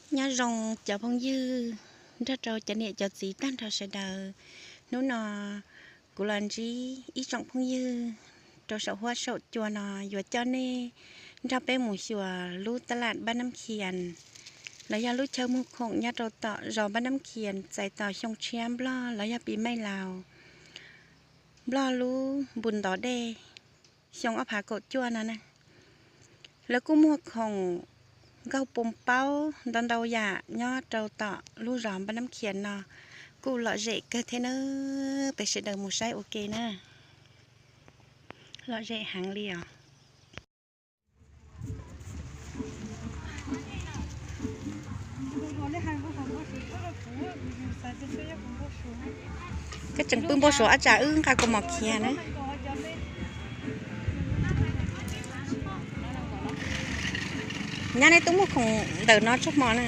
Nyob zoo cov phooj ywg nrog rau cov niam cov txiv tag nrho sawv daws. Hnub no kuv los ntsib ib tsoom phooj ywg rau saum huab saum cua no yuav coj nej nrog peb mus xyuas lub tab laj Npab Nab Khias, los yog lub chaw muag khoom nyob rau tom zos Npab Nab Khias txais tos xyoo tshiab Nplog los yog pis maij Laus, Nplog lub npus ntov dej xyoo ob phav kaum cuaj no na. Lawv kuj muag khoom nkaug poo paub ntau ntau yam nyob rau tom lub zos Npab Nab Khias no, kuj lom zem kawg thiab na. Peb sawv daws mus saib ua ke na. Lom zem heev li os. Koj tseem pw npau suav ob tsam wb nqa kaus mom khiav na. Nyab, nej twb muag khoom ntawm no txoj hmo na.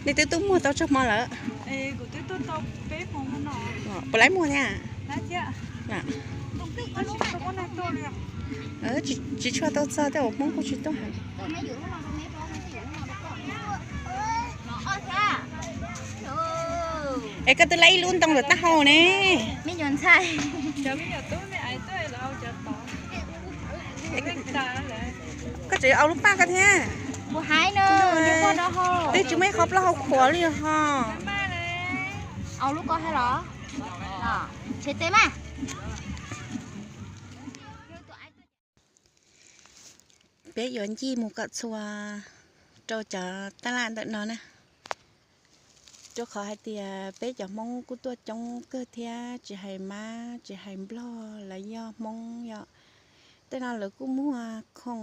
Nej twb tuaj muag tau txoj hmo lawm? Puas laib muag thiab? Tsis tshua tau txog tej uas Hmoob kuj tsis tuaj heev. Es koj twb laib ib lub ntoo lawm tab hau ne. Koj tseem yuav au lub paj koj thiab. Twb tsis muaj ib qho plaub hau khuav li ho. Peb yuav ncig mus kom txhua rau cov tab laj ntawm no na. Rau qhov hais tias peb cov Hmoob kuj tuaj coob kawg thiab, tsis hais Mab tsis hais Nplog los yog Hmoob yom. Tej no lawv kuj muag khoom,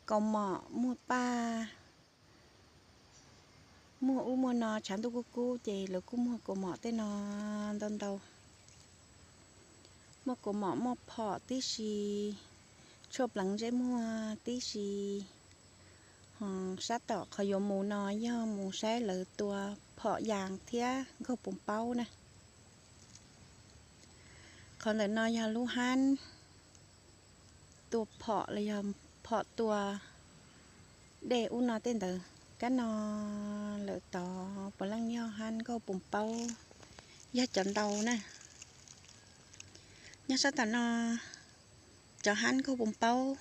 kaus mom, muag paj, muag ub muag no, tshav ntuj kub kub ces lawv kuj muag kaus mom tej no ntau ntau. Muaj kaus mom, muaj phom tib si, tshuaj pleev ntsej muag tib si. Ho sab tom qhov yuav mus no yog mus saib lawv tua phom yas thiab nkaug pum paub na. Qhov ntawm no yog lub hab tua phom los yog phom tua dej ub no tej ntawd. Kab no lawm tod puav leej yog hab nkaug pum paub, yog cov ntau na. Nyob sab tom no cov hab nkaug pum paub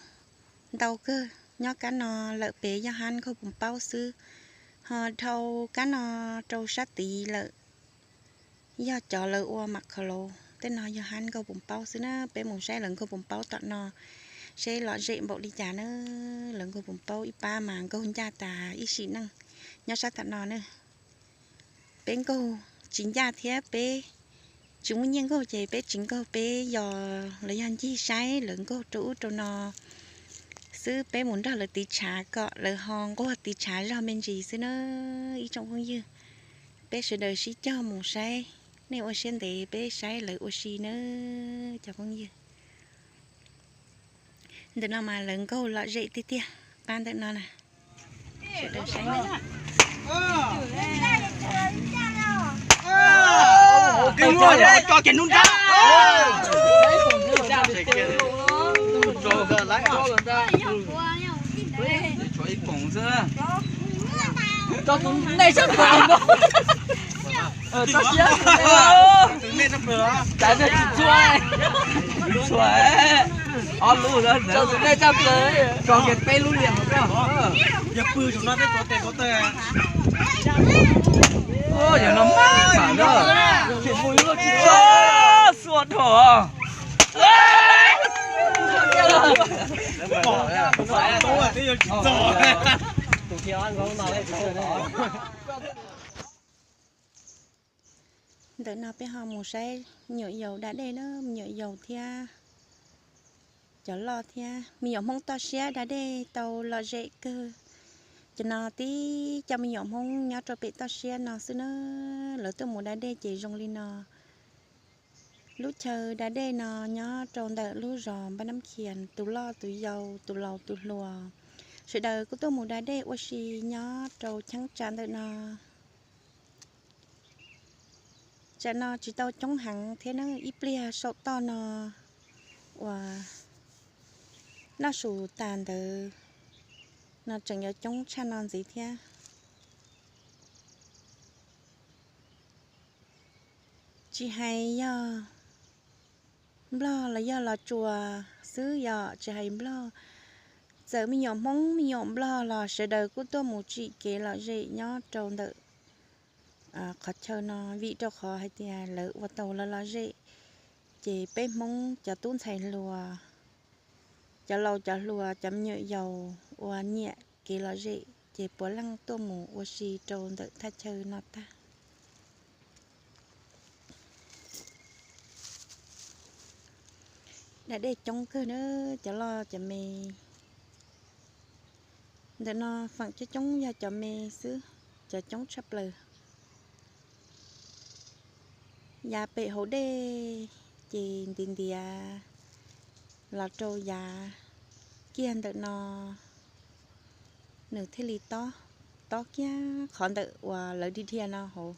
ntau kawg, nyob kab no lawm pem yog hab nkaug pum paub xwb. Ho dhau kab no rau sab tid lawm yog cov lawv ua mam khawv laus, tej no yog hab nkaug pum paub xwb na. Peb mus saib lawv nkaug pum paub tom no seb lom zem npaum li cas na. Lawv nkaug pum paub ib pab mas nkaug ncaj tas ib sim neej. Nyob sab tom no na, peb nkaug tsis ncaj thiab peb tsis muaj nyiaj nkaug ces peb tsis nkaug, peb yos los yog ncig saib lawv nkaug rau ub rau no xwb. Peb mus nrog lawv tiv tshav kom lawv ho nquag tiv tshav zog me ntsis xwb na ib tsoom phooj ywg. Peb sawv daws sib cog mus saib, nej ua siab ntev peb saib lawv ua si na cov phooj ywg. Ntawm no mas lawv nkaug lom zem tiag tiag, qab ntawm no na. Ob lub, tso tus dej tso plaws, tso kiag peb lub liam. Yog pw saum no peb tov tes tov taw. Yog no mas na, tsis mus yuav luaj tsis txog, xuas dhau. Ntawm no peb ho mus saib me nyuam yaus da dej na, me nyuam yaus thiab cov loj thiab me nyuam Hmoob toj siab da dej tau lom zem kawg. Cov no tib co me nyuam Hmoob nyob rau pem toj siab no xwb na, lawv tuaj mus da dej ces zoo li no. Lub chaw da dej no nyob rau ntawm lub zos Npab Nab Khias, tus loj tus yau, tus laus tus hluas, sawv daws kuj tuaj mus da dej ua si nyob rau cheeb tsam ntawm no. Tsam no tsis tau coob heev thiab na, ib pliag saum toj no uas noj su tas ntawd no tseem yuav coob tshaj no ntxiv thiab. Tsis hais yog nplog los yog los tsuas xwb, yog tsis hais nplog, txawm me nyuam hmoob me nyuam nplog los sawv daws kuj tuaj mus tsim kev lom zem nyob rau ntawm qhov chaw no, vim rau qhov hais tias lawv ua tau lawv lom zem, ces peb hmoob cov tub ntxhais hluas, cov laus cov hluas, cov me nyuam yaus uas nyiam kev lom zem ces puav leej tuaj mus ua si rau ntawm thaj chaw no tag. Da dej coob kawg na, cov loj cov me. Ntawm no feem coob coob yog cov me xwb, cov coob tshaj plaws. Yav pem hauv dej ces ntiav ntiav los rau yav kiag ntawm no, nws thiaj li tob, tob kiag qhov ntawm uas lawv dhia dhia no hauv,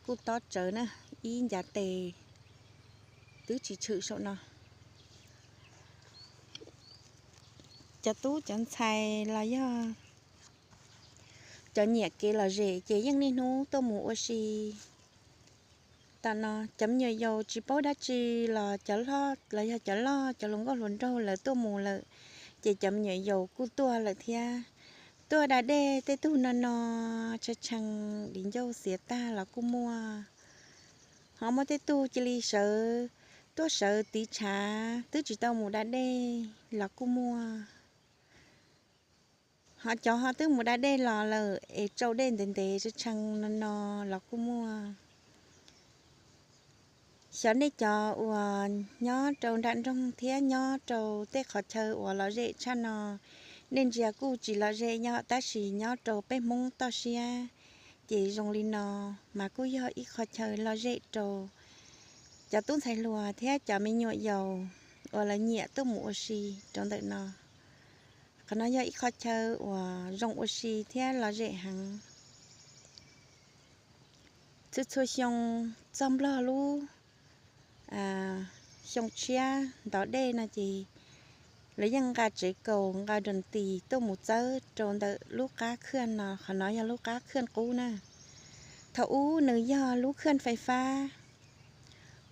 kuj tob tsawv na, ib ncav tes twb tsis tshwm saum no. Cov tub cov ntxhais los yog cov nyiam kev lom zem ces yeej niaj hnub tuaj mus ua si. Tam no cov me nyuam yaus tsis paub dab tsi los cov hlob los yog cov loj, cov hluas nkauj hluas nraug lawv tuaj mus lawm, ces cov me nyuam yaus kuj tuaj lawm thiab. Tuaj da dej tej tug no no, tshee tshee di ncauj xiav tag los kuj muaj. Ho muaj tej tug cia li sawv, tuaj sawv tiv tshav twb tsis tau mus da dej los kuj muaj. Ho cov ho twb mus da dej los lawm es tsau dej ntev ntev tshee tshee no no los kuj muaj. Xyov nej cov uas nyob rau nram nroog thiab nyob rau tej qhov chaw uas lom zem tshaj no, nej ntsia kuj tsis lom zem yog tab sis nyob rau peb hmoob toj siab ces zoo li no mas kuj yog ib qho chaw lom zem rau cov tub ntxhais hluas thiab cov me nyuam yaus uas lawv nyiam tuaj mus ua si rau ntawm no. Qhov no yog ib qho chaw uas zoo ua si thiab lom zem heev. Txhua txhua xyoo txog nplog lub xyoo tshiab ntov dej no ces lawv yeej nqa tsev kaus nqa doo tis tuaj mus txawb rau ntawm lub qab khaj no. Qhov no yog lub qab khaj qub na. Thaum ub nws yog lub khaj fais fab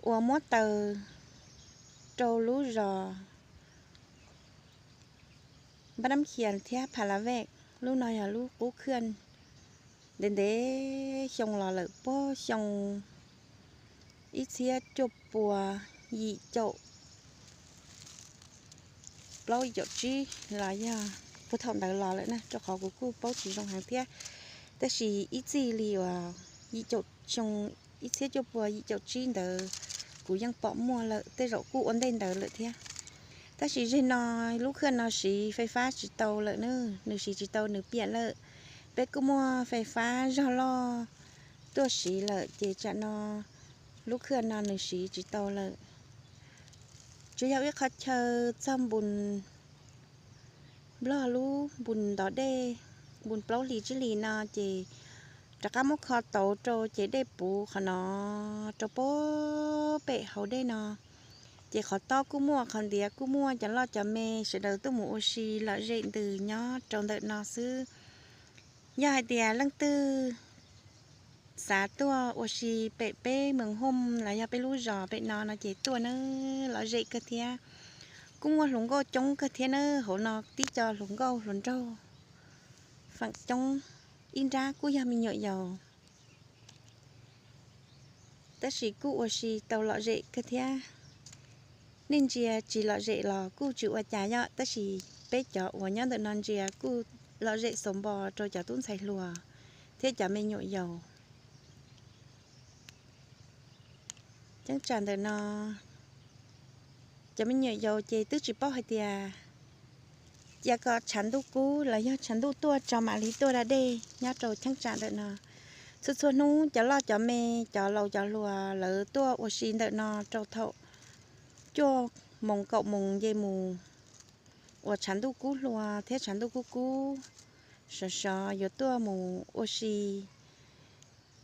uas muab taws rau lub zos Npab Nab Khias thiab Pha La Vej. Lub no yog lub qub khaj ntev ntev xyoo los lawm, puag xyoo ib txhiab cuaj pua yim caum plaub yim caum tsib los yog puag thaum ntawd los lawm na, rau qhov kuv kuj paub tsis zoo heev thiab. Tab sis ib txij li uas yim caum xyoo ib txhiab cuaj pua yim caum tsib ntawd kuv yeej pom muaj lawm, tej zaum kuj ua ntej ntawd lawm thiab. Tab sis zeg no lub khaj no siv fais fab tsis tau lawm na, nws siv tsis tau nws piam lawm. Peb kuj muaj fais fab zog loj tuaj siv lawm ces tsam no lub khaj no nws siv tsis tau lawm. Tsuas yog ib qho chaw txog npus nplog lub npus ntov dej, npus plaub hlis tsib hlis no ces rov qab muab kho tauv rau ces dej puv qhov no rau puag pem hauv dej no. Ces qhov tob kuj muaj, qhov ntiav kuj muaj, cov loj cov me sawv daws tuaj mus ua si lom zem ntws nyob rau ntawm no xwb. Yog hais tias leej twg xav tuaj ua si pem peb Moos Hooj los yog peb lub zos pem no no ces tuaj nawb, lom zem kawg thiab. Kuj muaj hluas nkauj coob kawg thiab nawb, hauv no tib co hluas nkauj hluas nraug feem coob, ib nrab kuj yog me nyuam yaus. Tab sis kuj ua si tau lom zem kawg thiab. Nej ntsia tsis lom zem los kuj tsis ua cas yom, tab sis peb cov uas nyob ntawm no ntsia kuj lom zem xaus npo rau cov tub ntxhais hluas thiab cov me nyuam yaus. Cheeb tsam ntawm no cov me nyuam yaus ces twb tsis paub hais tias cia kom tshav ntuj kub los yog tshav ntuj tuaj tso mam li tuaj da dej nyob rau cheeb tsam ntawm no. Txhua txhua hnub cov loj cov me, cov laus cov hluas lawv tuaj ua si ntawm no rau thaum cuaj moos kaum moos nce mus uas tshav ntuj kub hluas thiab tshav ntuj kub kub, sov sov yuav tuaj mus ua si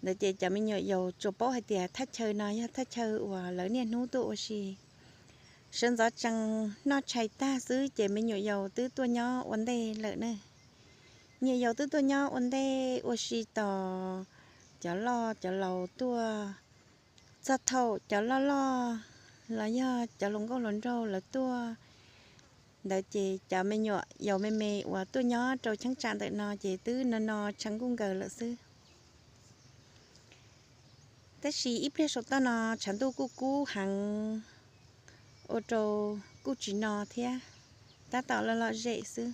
Ntawd ces cov me nyuam yaus tsuas paub hais tias thaj chaw no yog thaj chaw uas lawv niaj hnub tuaj ua si. Sawv ntxov tsees noj tshais tag xwb ces me nyuam yaus twb tuaj nyob ua ntej lawm na. Me nyuam yaus twb tuaj nyob ua ntej ua si tos cov loj cov laus tuaj. Txog thaum cov loj loj los yog cov hluas nkauj hluas nraug lawv tuaj ntawd ces cov me nyuam yaus me me uas tuaj nyob rau cheeb tsam ntawm no ces twb no no tshav nkuj nkaws lawm xwb. Tab sis ib pliag saum toj no tshav ntuj kuj kub heev, ua rau kuj tsis no thiab, tab tom lom lom zem xwb.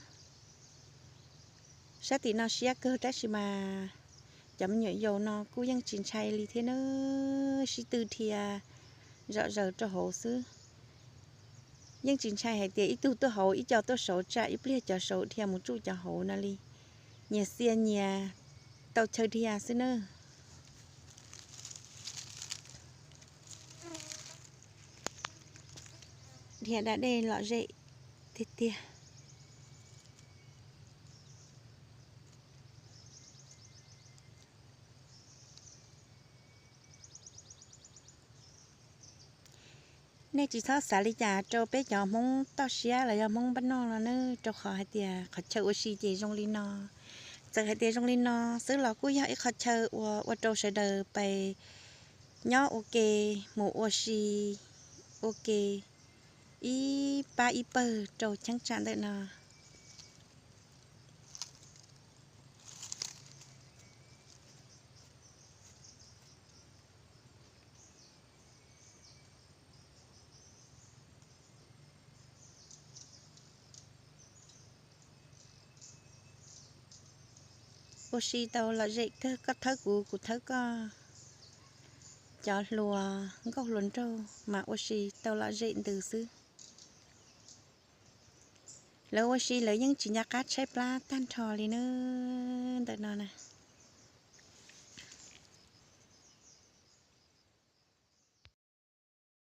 Sab tim no siab kawg tab sis mas cov me nyuam yaus no kuj yeej tsis ntshai li thiab na, sib tw dhia zom zaws rau hauv xwb. Yeej tsis ntshai hais tias ib tug tuaj hauv ib co tuaj saud tsam ib pliag cov saud dhia mus tsuj cov hauv no li. Nyias xiab nyias tau chaw dhia xwb na. Dhia da dej lom zem tiag tiag. Nej tsis txhob xav li cas rau peb cov Hmoob toj siab los yog Hmoob npaj noj no na, rau qhov hais tias qhov chaw ua si ces zoo li no. Txawm hais tias zoo li no xwb los kuj yog ib qho chaw uas ua rau sawv daws pais nyob ua ke, mus ua si ua ke ib pab ib pawg rau cheeb tsam ntawm no. Ua si tau lom zem kawg, koj thawb kuv, kuv thawb koj. Cov hluas nkauj hluas nraug mas ua si tau lom zem ntws xwb. Lawv ua si lawv yeej tsis nco qab tshaib plab tag nrho li na. Ntawm no na,